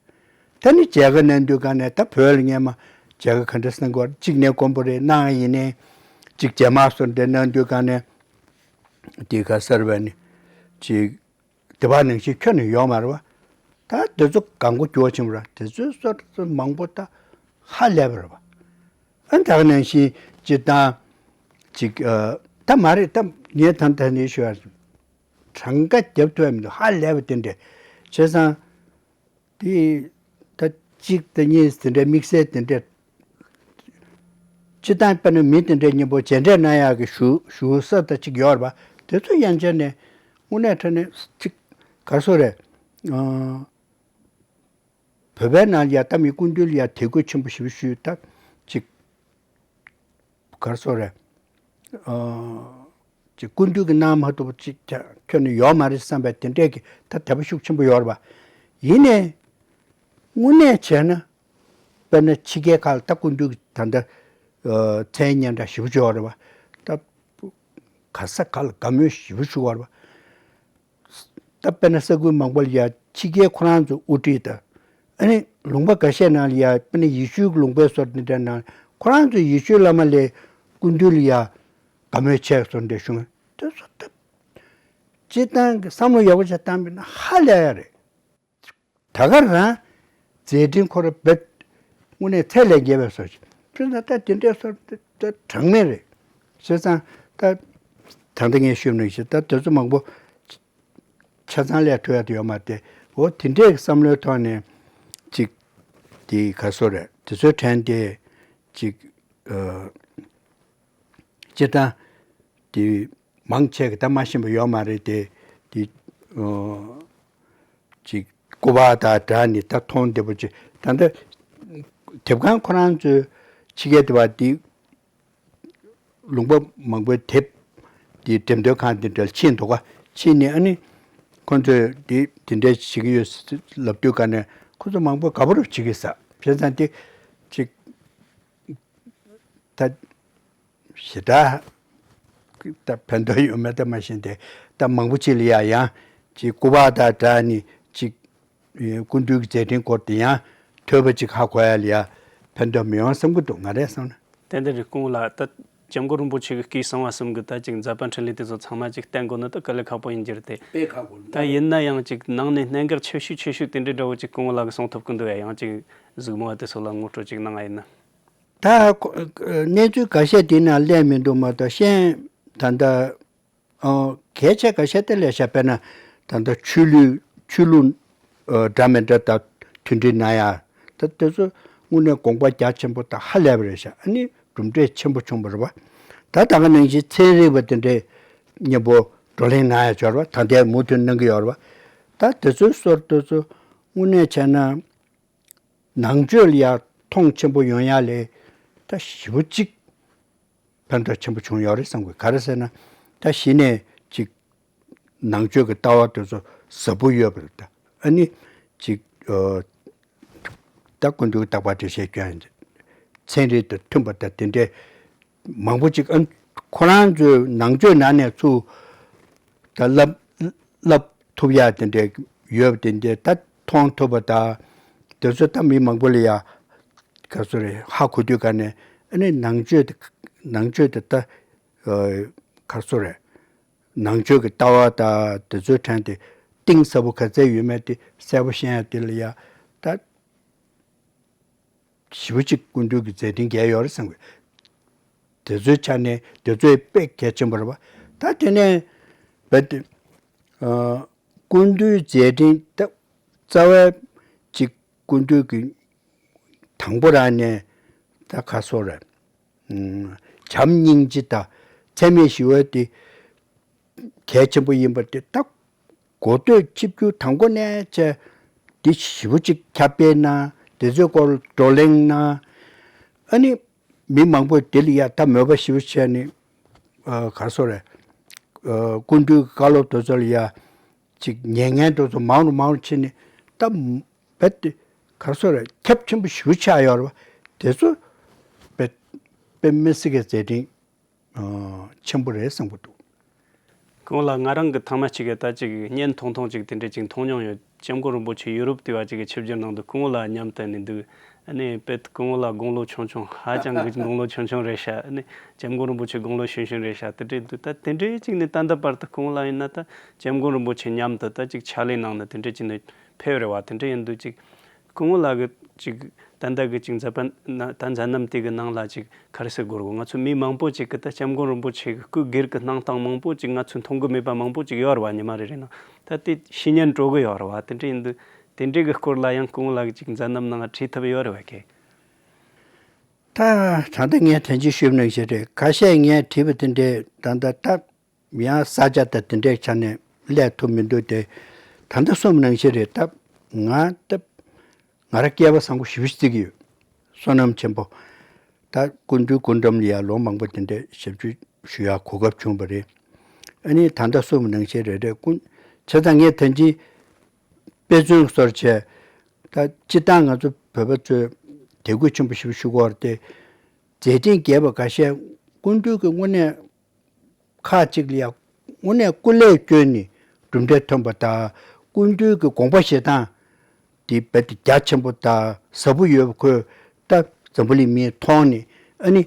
ད་ནི་མཇལ་ཁ་གནང་དུས་ག་ནས་ད་བོད་ལ་སྔས་མ་མཇལ་ཁ་ག་འདྲ་གནང་དགོས་གཅིག་ནས་དཀོན་པོ་རེད། གནང་ཡིན་ནའི་གཅིག་རྗེས་མ་སོར་འདྲ་གནང་དུས་ག་ནས་དེ་ག་སར་བས་ནི་གཅིག་དེ་བ་ནང་བཞིན་ཁྱོན་ནས་ཡོད་མ་རེད་བ། ད་དེ་ཚོ་གང་གོ་འགྱུར་བ་ཕྱིན་པ་ར་དེ་ཚོའི་སོར་ཚོ་མང་པོ་ད་ཧ་ལས་པ་རེད་བ། ཨ་ད་ག་ནང་བཞིན་སྤྱིར་བཏང་ཅིག་ཨ་ད་མ་རེད། ད་ངས་ད་ད་ནས་ཞུ་ཡ་གྲངས་ཀ་རྒྱབ་ཐུབ་ཡ་མི་འདུག་ཧ་ལས་པ་དེ་འདྲས་བྱས་ཙང་། དེ་ད་གཅིག་དང་གཉིས་དེ་འདྲའི་དམིགས་བསལ་དེ་འདྲའི་སྤྱི་བཏང་དཔེར་ན་མི་དེ་འདྲའི་མཉམ་པོ་མཇལ་འཕྲད་གནང་ཡག་གི་ཞུ་ཞུ་ས་ད་གཅིག་ཡོད་རེད་པ། དེ་ཚོ་ཡན་ཆད་ནས་དངོས་གནས་དྲང་གནས་གཅིག་ག་རེ་ཟེར་དགོས་རེད། ཨ་བོད་པའི་ནང་ལ་ཡ་ད་མི་སྐུ་མདུན་ལ་ཡ་དད་གུས་ཆེན་པོ་ཞེ་པོ་ཞུས། ད་གཅིག་ག་རེ་ཟེར་དགོས་རེད། ཨ་ཅིག་སྐུ་མདུན་གྱིས་གནང་མ་ཐུབ་པ་ཅིག་ཀྱང་ཁྱོན་ནས་ཡོད་མ་རེད་བསམ་པའི་དེ་འདྲས་ཀྱི་ད་དད་པ་ཤུགས་ཆེན་པོ་ཡོད་རེད་པ། ཡིན་ནའི་དངོས་གནས་བྱས་ན་དཔེར་ན་ཕྱི་རྒྱལ་ཁག་ལ་ད་སྐུ་མདུན་གྱི་ད་ལྟ་ཨ་མཚན་སྙན་གྲགས་ཞེ་པོ་ཅིག་ཡོད་རེད་པ། ད་ག་ས་ག་ལ་དགའ་མོས་ཞེ་པོ་ཞུ་བ་རེད་པ། ད་དཔེར་ན་ས་ཁུལ་མང་པོ་ལ་ཡ་ཕྱི་རྒྱལ་ཁོ་རང་ཚོ་དབུ་ཁྲིད་དང་། ཨ་ནི་ལུང་པ་འགའ་ཤས་ནང་ལ་ཡ་དཔེར་ན་ཡེ་ཤུའི་ལུང་པའི་སོར་འདི་འདྲ་ནང་ཁོ་རང་ཚོ་ཡེ་ཤུའི་བླ་མ་ལས་སྐུ་མདུན་ལ་ཡ་དགའ་མོས་ཆེ་སོར་འདྲ་བྱུང་། དེ་ཚོ་ད་སྤྱིར་བཏང་གི་བསམ་བློ་ཡག་པོ་ཅིག་བཏང་པ་ཡིན་ན་ཧ་ལས་ཡ་རེད། ད་ག་རང་མཛད་འཕྲིན་ཁོ་རང་རྦད་དངོས་གནས་ཚད་ལས་བརྒལ་བའི་བཟོ་ཞིག་བྱུང་ཙང་ད་དེ་འདྲའི་བཟོ་ད་གྲངས་མེད་རེད། བྱས་ཙང་ད་ད་ལྟ་ངས་ཞུས་ནང་བཞིན་ད་དེ་ཚོ་མང་པོ་ཆ་ཚང་ལས་ཐུབ་ཡ་དེ་ཡོད་མ་རེད། འོ་དེ་འདྲའི་བསམ་བློའི་ཐོག་ནས་ཅིག་དེ་ག་རེ་ཟེར་དགོས་རེད། དེ་ཚོའི་གྲས་དེ་ཅིག་ཨ། སྤྱིར་བཏང་དེ་མང་ཆེ་གི་ད་མ་ཤེས་པ་ཡོད་མ་རེད་དེ། དེ་ཨོ་ཅིག་སྐུ་པར་དང་སྦྲགས་ནས་ད་མཐོང་བདེ་པོ་ཅིག་ད་ལྟ་དེབ་ཁང་ཁོ་རང་ཚོའི་ཕྱི་རྒྱལ་དེ་བ་དེ་ལུང་པ་མང་པོའི་དེབ་དེ་འགྲེམས་སྟོན་ཁང་དེ་འདྲ་ཕྱིན་འདུག་ག་ཕྱིན་ནས་ཨ་ནི་ཁོ་ཚོས་དེ་དེ་འདྲ་བྱེད་ཀྱི་ཡོད་ལབ་དུས་ག་ནས་ཁོ་ཚོ་མང་པོས་དགའ་པོ་རུ་བྱེད་ཀྱི་ས་བྱས་ཙང་དེ་ཅིག་ད་ཞེ་དྲག་ད་ཕན་ཐོགས་ཡོད་མེད་ད་མ་ཤེས་ཏེ། ད་མང་པོ་ཅིག་ལ་ཡ་ཡང་ཅིག་སྐུ་པར་དང་སྦྲགས་ནས་ཅིག་སྐུ་མདུན་གྱི་མཛད་འཕྲིན་སྐོར་དེ་ཡང་ཐོས་པ་ཅིག་ཧ་གོ་ཡ་ལ་ཡ་ཕན་ཐོགས་མི་ཡོང་བསམ་གྱི་འདུག་ང་རས་བསམ་ན། ཏན་ཏན་རེད། སྐུ་ངོ་ལགས་ད་སྐྱབས་མགོན་རིན་པོ་ཆེ་གི་སྐུའི་གསང་བ་གསུམ་གྱི་ད་ཅིག་མཛད་པ་འཕྲིན་ལས་དེ་ཚོ་ཚང་མ་ཅིག་བསྟན་དགོས་ན་ད་དཀའ་ལས་ཁག་པོ་ཡིན་རྒྱུ་རེད་དེ། དཔེ་ཁག་པོ་རེད། ད་ཡིན་ན་ཡང་ཅིག་ནང་ནས་གནད་འགག་ཆེ་ཤོས་ཆེ་ཤོས་དེ་འདྲའི་འདྲ་བོ་ཅིག་སྐུ་ངོ་ལགས་ཀྱིས་གསུང་ཐུབ་ཀྱི་འདུག་ཡ། ཡང་ཅིག་གཟིགས་མོ་བ་དེ་ཚོ་ལ་ངོ་སྤྲོད་ཅིག་གནང་ཡ་ཡིན་ན། ད་ཁོ་གནས་ཚུལ་འགའ་ཤས་དེ་ནང་སླེབས་མི་འདུག་མ་གཏོགས་གཞན་ད་ལྟ་ཨོ་གལ་ཆེ་འགའ་ཤས་དེ་སླེབས་ཤག་དཔེར་ན་ད་ལྟ་ཆོས་ལུགས་ཆོས་ལུགས་ཨོ་འདྲ་མི་འདྲ་དང་མཐུན་སྒྲིལ་གནང་ཡ་ད་དེ་ཚོ་དངོས་གནས་དགོངས་པ་རྒྱ་ཆེན་པོ་དང་ཧ་ལས་པ་རེད་ཤག་ཨ་ནི་གྲུབ་འབྲས་ཆེན་པོ་བྱུང་བ་རེད་པ། ད་ད་ག་ནང་བཞིན་ཚན་རིག་པ་དེ་འདྲས་མཉམ་པོ་བགྲོ་གླེང་གནང་ཡ་ཡོད་རེད་པ། ད་ལྟའི་མུ་མཐུད་གནང་གི་ཡོད་རེད་པ། ད་དེ་ཚོའི་སོར་དེ་ཚོ་དངོས་གནས་བྱས་ན། ནང་ཆོས་ལ་ཡ་མཐོང་ཆེན་པོ་ཡོང་ཡ་ལས་ད་ཞེ་པོ་ཅིག་ཕན་ཐོགས་ཆེན་པོ་བྱུང་ཡོད་རེད་བསམ་གི། ག་རེ་ཟེར་ན་ད་གཞི་ནས་ཅིག་ནང་ཆོས་ཀྱི་ལྟ་བ་དེ་ཚོ་ཟབ་པོ་ཡོད་པ་རེད། ད་ཨ་ནི་ཅིག་ཨ་ད་སྐུ་མདུན་རྟག་པར་འགྲེལ་བཤད་སྐྱོན་ཚན་རིག་དང་མཐུན་པ་དང་དེ་འདྲའི་མང་པོ་ཅིག་ཨ་ཁོ་རང་ཚོའི་ནང་ཆོས་ནང་ནས་ཚུར་ད་བསླབ་བསླབ་ཐུབ་ཡ་དེ་འདྲ་ཡོད་པ་དེ་འདྲ་ད་མཐོང་ཐུབ་པ་དང་། དེ་ཚོ་ད་མི་མང་པོ་ལ་ཡ་ག་ཚོད་རེད་ཧ་གོ་དུས་ག་ནས་ཨ་ནི་ནང་ཆོས་དེ་ནང་ཆོས་དེ་ད་ག་ཚོད་རེད། ནང་ཆོས་ཀྱི་ལྟ་བ་དང་དེ་ཚོའི་ཕྲན་དེ་གཏིང་ཟབ་པོ་ག་ཚད་ཡོད་མེད་དེ་གསལ་པོ་ཤེས་ཡ་དེ་ལ་ཡ་ད། ཞེ་པོ་ཅིག་སྐུ་མདུན་གྱི་མཛད་འཕྲིན་རྒྱས་ཡོད་རེད་བསམ་གི། དེ་ཚོའི་ཆ་ནས་དེ་ཚོའི་དཔེ་གལ་ཆེན་པོ་རེད་པ། ད་དེ་ནས་རྦད་དེ་ཨ་སྐུ་མདུན་མཛད་འཕྲིན་ད་རྩ་བའི་ཅིག་སྐུ་མདུན་གྱི་དང་པོ་རང་ནས་ད་ག་སོ་རེད། བྱམས་སྙིང་རྗེ་དང་ཚད་མེད་ཞི་བ་དེ་གལ་ཆེན་པོ་ཡིན་པ་དེ་ད་གོ་ཐོས་ཆིབས་བསྒྱུར་དང་པོ་ནས་བྱས་དེ་ཞེ་པོ་ཅིག་ཁྱབ་སྤེལ་གནང་། དེ་ཚོའི་སྐོར་བགྲོ་གླེང་གནང་། ཨ་ནི་མི་མང་པོས་དེ་ལ་ཡ་ད་མོས་པ་ཞེ་པོ་བྱས་ནས་ཨ་ག་སོ་རེད། ཨ་སྐུ་མདུན་གྱི་བཀའ་སློབ་དེ་ཚོ་ལ་ཡ་ཅིག་ཉན་མཁན་དེ་ཚོ་མང་རུ་མང་རུ་ཕྱིན་ནས་ད་རྦད་དེ་ ག་རེ་ཟེར་རེད། ཁྱབ་ཆེན་པོ་ཞེ་པོ་ཆགས་ཡོད་རེད་བ། དེ་ཚོ་དཔེ་དཔེ་མི་སྲིད་ཀྱི་མཛད་འཕྲིན་ཆེན་པོ་རེད་བསམ་གྱི་འདུག། སྐུ་ངོ་ལགས། ང་རང་གི་ཐེངས་མ་གཅིག་གི་ད་ཅིག་བརྙན་ཐུང་ཐུང་ཅིག་དེ་འདྲ་ཅིག་མཐོང་མྱོང་ཡོད། སྐྱབས་མགོན་རིན་པོ་ཆེ་ཡུ་རོབ་དེ་བ་ཅིག་གི་ཆིབས་བསྒྱུར་གནང་དུས་སྐུ་ངོ་ལགས་མཉམ་དུ་ནི་འདུག། ཨ་ནི་དཔེ་སྐུ་ངོ་ལགས་དགུང་ལོ་ཆུང་ཆུང་ཧ་ཅང་གི་དགུང་ལོ་ཆུང་ཆུང་རེད་ཤག། ཨ་ནི་སྐྱབས་མགོན་རིན་པོ་ཆེ་དགུང་ལོ་གཞོན་གཞོན་རེད་ཤག། དེ་འདྲ་འདུག། ད་དེ་འདྲ་ཅིག་ནི་ད་ལྟ་བར་དུ་སྐུ་ངོ་ལགས་ཡིན་ན་ད་སྐྱབས་མགོན་རིན་པོ་ཆེ་མཉམ་དུ་ད་ཅིག་ཕྱག་ལས་གནང་ནི་དེ་འདྲ་ཅིག་ནི་ཕེབས་རེད་བ། དེ་འདྲ་ཡིན་དུས་ཅིག་སྐུ་ངོ་ལགས་ཀྱི་ཅིག་ད་ལྟ་གི་ཅིག་མཛད་པ་ན་ད་མཛད་རྣམ་དེ་གི་ནང་ལ་ཅིག་ག་རེ་ཟེར་དགོས་རེད། ང་ཚོ་མི་མང་པོ་ཅིག་གི་ད་སྐྱབས་མགོན་རིན་པོ་ཆེ་གི་སྐུ་སྒེར་གྱི་གནང་སྟངས་མང་པོ་ཅིག་ང་ཚོས་མཐོང་གི་མེད་པ་མང་པོ་ཅིག་ཡོད་རེད་བ། ཉི་མ་རེ་རེ་ནང་ད་དེ་ཤི་ཉེན་འགྲོ་གི་ཡོད་རེད་བ། དེ་འདྲ་ཡིན་དུས་དེ་འདྲ་གི་སྐོར་ལ་ཡང་སྐུ་ངོ་ལགས་ཀྱི་ཅིག་མཛད་རྣམ་ནང་བྲིས་ཐུབ་ཡོད་རེད་བ་ཁྱེད། ད་ད་ལྟ་ངས་དྲན་གྱི་ཞུས་པ་ནང་བཞིན་རེད། ཁ་ཤས་ངས་བྲིས་པ་དེ་འདྲའི་ད་ལྟ་སྟབས་ཡང་ས་ཆ་དང་དེ་འདྲའི་ཆ་ནས་སླེབས་ཐུབ་མི་འདུག་སྟེ། ད་ལྟ་གསུངས་པ་ནང་བཞིན་རེད། སྟབས་ང་སྟབས་ང་རང་སྐལ་བ་བཟང་པོ་ཞེ་པོ་ཅིག་བརྩི་གི་ཡོད། བསོད་ནམས་ཆེན་པོ། ད་སྐུ་མདུན་སྐུ་འགྲམ་ལ་ཡང་ལོ་མང་པོ་དེ་འདྲའི་ཞབས་ཕྱི་ཞུ་ཡག་གོ་སྐབས་བྱུང་བ་རེད། ཨ་ནི་ད་ལྟ་གསུངས་པ་ནང་བཞིན་རེད་རེད། སྐུ་བྱས་ཙང་ངས་ད་ཅི་དཔེ་མཚོན་གསོལ་བྱས། ད་སྤྱིར་བཏང་ང་ཚོ་བོད་པ་ཚོས་དད་གུས་ཆེན་པོ་ཞེ་པོ་ཞུ་དགོས་རེད་དེ། མཛད་འཕྲིན་རྒྱས་པ་འགའ་ཤས་སྐུ་མདུན་གྱི་དངོས་གནས་ཁག་ཅིག་ལ་ཡང་དངོས་གནས་སྐུ་ལས་བསྐྱོན་ནས་གྲུབ་འབྲས་ཐོན་པ་དང་། སྐུ་མདུན་གྱི་དགོངས་པ་བཞེས་སྟངས་དེ་རྦད་དེ་རྒྱ་ཆེན་པོ་དང་ཟབ་པོ་ཡོད་པ་ཁོས་ད་འཛམ་བུ་གླིང་མིས་མཐོང་ནས། ཨ་ནི་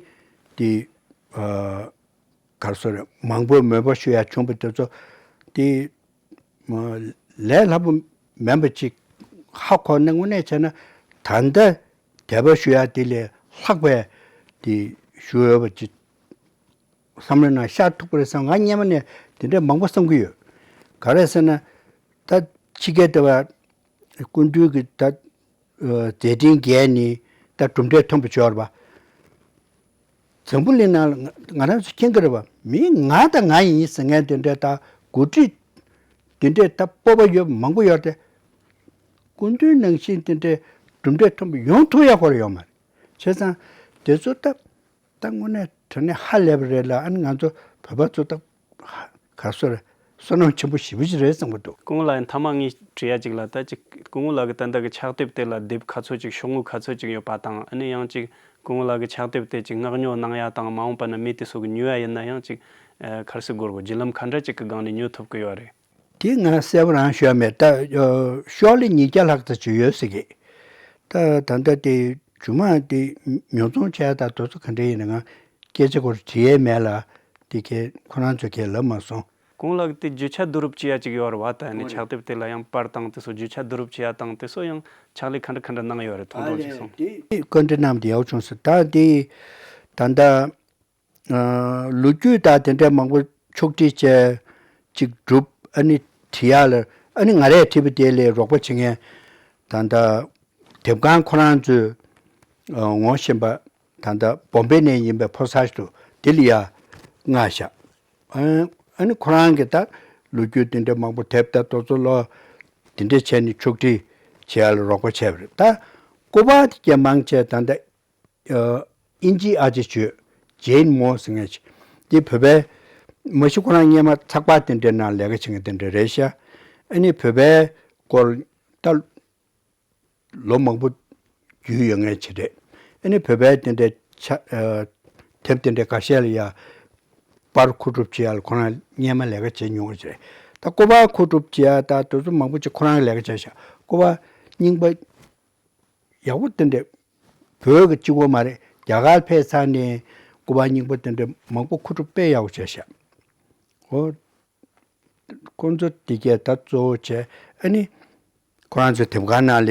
དེ་ཨ་ག་རེ་ཟེར་རེད། མང་པོས་མོས་པ་ཞུ་ཡག་བྱུང་བ་དེ་ཚོ་དེ་ལས་སླ་པོ་མིན་པ་ཅིག་ཧ་གོ་ནས། དངོས་གནས་བྱས་ན་ད་ལྟ་དད་པ་ཞུ་ཡག་དེ་ལས་ལྷག་པའི་དེ་ཞུ་འོས་པ་ཅིག་བསམ་བློའི་ནང་ཤར་ཐུབ་ཀྱི་རེད་བསམ། ང་སྔོན་མ་ནས་དེ་འདྲའི་མང་པོ་བསམ་གྱི་ཡོད། ག་རེ་ཟེར་ན་ད་ཕྱི་རྒྱལ་དེ་བ་སྐུ་མདུན་གྱི་ད་མཛད་འཕྲིན་རྒྱས་ནས་ད་གྲུབ་འབྲས་ཐོན་པ་ཅིག་ཡོད་རེད་པ། འཛམ་བུ་གླིང་ནང་ལ་ང་ང་རང་ཚོ་མཁྱེན་གྱི་རེད་པ། མི་ང་དང་ང་ཡིན་ཟེར་མཁན་དེ་འདྲ་དང་འགོ་ཁྲིད་དེ་འདྲའི་ད་སྤོབས་པ་ཡོད་པ་མང་པོ་ཡོད་རེད་དེ། སྐུ་མདུན་ནང་བཞིན་དེ་འདྲའི་གྲུབ་འབྲས་ཐོན་པ་ཡོང་ཐུབ་ཡག་སྐོར་ཡོད་མ་རེད། བྱས་ཙང་དེ་ཚོ་ད་ད་དངོས་གནས་དྲང་གནས་ཧ་ལས་པ་རེད་ལ། ཨ་ནི་ང་ཚོ་བོད་པ་ཚོ་ད་ག་སོ་རེད། བསོད་ནམས་ཆེན་པོ་ཞེ་པོ་ཅིག་རེད་བསམ་གྱི་འདུག། སྐུ་ངོ་ལགས་མཐའ་མ་ངས་དྲི་ཡ་གཅིག་ལ། ད་ཅིག་སྐུ་ངོ་ལགས་ཀྱི་ད་ལྟ་གི་ཕྱག་དེབ་དེ་ལ་དེབ་ག་ཚོད་ཅིག་ཤོག་ངོས་ག་ཚོད་ཅིག་ཡོད་པ་དང་། ཨ་ནི་ཡང་ཅིག་སྐུ་ངོ་ལགས་ཀྱི་ཕྱག་དེབ་དེ་ཅིག་མངགས་ཉོ་གནང་ཡ་དང་། མ་འོངས་པ་ན་མི་དེ་ཚོ་གི་ཉོ་ཡ་ཡིན་ན་ཡང་ཅིག་ཨ་ག་རེ་ཟེར་དགོས་རེད། བརྒྱུད་ལམ་ག་འདྲ་ཅིག་གི་སྒང་ནས་ཉོ་ཐུབ་ཀྱི་ཡོད་རེད། དེ་ང་གསལ་པོ་རང་ཤོད་མེད། ད་ཤོག་ལེ་ཉིས་བརྒྱ་ལྷག་ཙམ་ཅིག་ཡོད་ཟེར་གི། ད་ད་ལྟ་དེ་རྒྱུ་མ་དེ་ཉོ་ཚོང་བྱས་ད་དེ་ཚོ་ག་འདྲ་ཡིན་ན་ང་སྐད་ཆ་སྐོར་དྲི་ཡས་མེད་ལ། དེ་ཁྱེད་ཁོ་རང་ཚོས་ཁྱེད་ལབ་མ་སོང་། སྐུ་ངོ་ལགས་དེ་རྒྱུ་ཆ་བསྡུ་རུབ་བྱེད་ཡ་ཅིག་ཡོད་རེད་བ། ད་ནི་ཕྱག་དེབ་དེ་ལ་ཡང་པར་དང་དེ་ཚོ་རྒྱུ་ཆ་བསྡུ་རུབ་བྱེད་ཡ་དང་དེ་ཚོ་ཡང་ཕྱག་ལས་ག་འདྲ་ག་འདྲ་གནང་ཡོད་རེད། ཐུང་ཐུང་ཅིག་གསུངས། དེ་བཀའ་འདྲི་གནང་བ་དེ་ཡག་བྱུང་སོང་། ད་དེ་ད་ལྟ་ལོ་རྒྱུས་དང་དེ་འདྲ་མང་པོ་ཕྱོགས་སྒྲིག་བྱས་ཅིག་གྲུབ། ཨ་ནི་བྲིས་ཡག་ལ་ཨ་ནི་ང་རས་བྲིས་པ་དེ་ལས་རོགས་པ་བྱེད་མཁན་ད་ལྟ་དེབ་ཁང་ཁོ་རང་ཚོས་ངོ་ཤེས་པ་ད་ལྟ་བོམ་བེ་ནས་ཡིན་པའི་ཕོ་གསར་ཞིག་འདུག། དེ་ལ་ཡ་མངགས་བཞག། ཨ་ནི་ཁོ་རང་གིས་ད་ལོ་རྒྱུས་དེ་འདྲ་མང་པོ་དེབ་ད་དེ་ཚོ་ལོ་དེ་འདྲ་བྱས་ནས་ཕྱོགས་སྒྲིག་བྱེད་ཡག་ལ་རོགས་པ་བྱས་པ་རེད། ད་སྐུ་པར་དེ་གྱད་མང་ཆེ་ད་ལྟ་ཨ་ཨིན་ཇིའི་ཨ་ཅེ་ཅིག་ཡོད། ཇེན་མོ་ཟེར་མཁན་ཅིག། དེ་བོད་པའི་མ་གཞི་ཁོ་རང་སྔོན་མ་ཚགས་པར་དེ་འདྲའི་ནང་ལས་ཀ་བྱེད་མཁན་དེ་འདྲ་རེད་ཤག། ཨ་ནི་བོད་པའི་སྐོར་ད་ལོ་མང་པོ་རྒྱུས་ཡོད་མཁན་ཅིག་རེད། ཨ་ནི་བོད་པའི་དེ་འདྲའི་ཆ་ཨ་དེབ་དེ་འདྲའི་འགའ་ཤས་ལ་ཡ་པར་མཁོ་སྒྲུབ་བྱེད་ཡག་ལ་ཁོ་རང་སྔོན་མ་ལས་ཀ་བྱེད་མྱོང་བ་ཅིག་རེད། ད་སྐུ་པར་མཁོ་སྒྲུབ་བྱེད་ཡག་ད་དེ་ཚོ་མང་པོ་ཅིག་ཁོ་རང་གིས་ལས་ཀ་བྱས་ཤག། སྐུ་པར་རྙིང་པ་ཡག་པོ་དེ་འདྲ་བོད་ཀྱི་གཅིག་པོ་མ་རེད། རྒྱ་གར་ཕེབས་ཚར་ནས་སྐུ་པར་རྙིང་པ་དེ་འདྲ་མང་པོ་མཁོ་སྒྲུབ་དཔེ་ཡག་པོ་བྱས་ཤག། འོ། ཁོང་ཚོ་དེ་གས་ད་གཙོ་བོ་བྱས། ཨ་ནི་ཁོ་རང་ཚོ་དེབ་ཁང་ནང་ལ་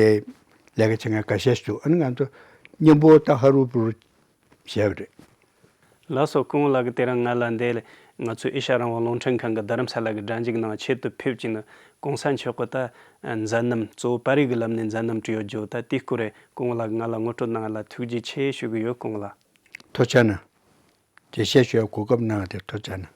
ལས་ཀ་བྱེད་མཁན་འགའ་ཤས་ཤིག་འདུག། ཨ་ནི་ང་ཚོ་མཉམ་པོ་ད་ཧ་རུ་བུ་རུ་བྱས་པ་རེད། ལགས་སོ། སྐུ་ངོ་ལགས་ཀྱིས་དེ་རིང་ང་ལ་འདི་ང་ཚོའི་ཨེ་ཤ་རང་དབང་རླུང་འཕྲིན་ཁང་གི་རྡ་རམ་ས་ལ་གི་སྒྲ་འཇུག་ནང་ཆེད་དུ་ཕེབས་ཀྱིན་གོང་ས་མཆོག་གི་ད་མཛད་རྣམ་གཙོ་བོ་པར་རིས་ཀྱི་ལམ་ནས་མཛད་རྣམ་བྲིས་ཡོད་རྒྱུ་ད་དེའི་སྐོར་རེད། སྐུ་ངོ་ལགས་ང་ལ་ངོ་སྤྲོད་གནང་ལ་ཐུགས་རྗེ་ཆེ་ཞུ་གི་ཡོད། སྐུ་ངོ་ལགས། ཐུགས་རྗེ་གནང་། འགྲེལ་བཤད་ཞུ་བའི་གོ་སྐབས་གནང་བ་དེར་ཐུགས་རྗེ་གནང་།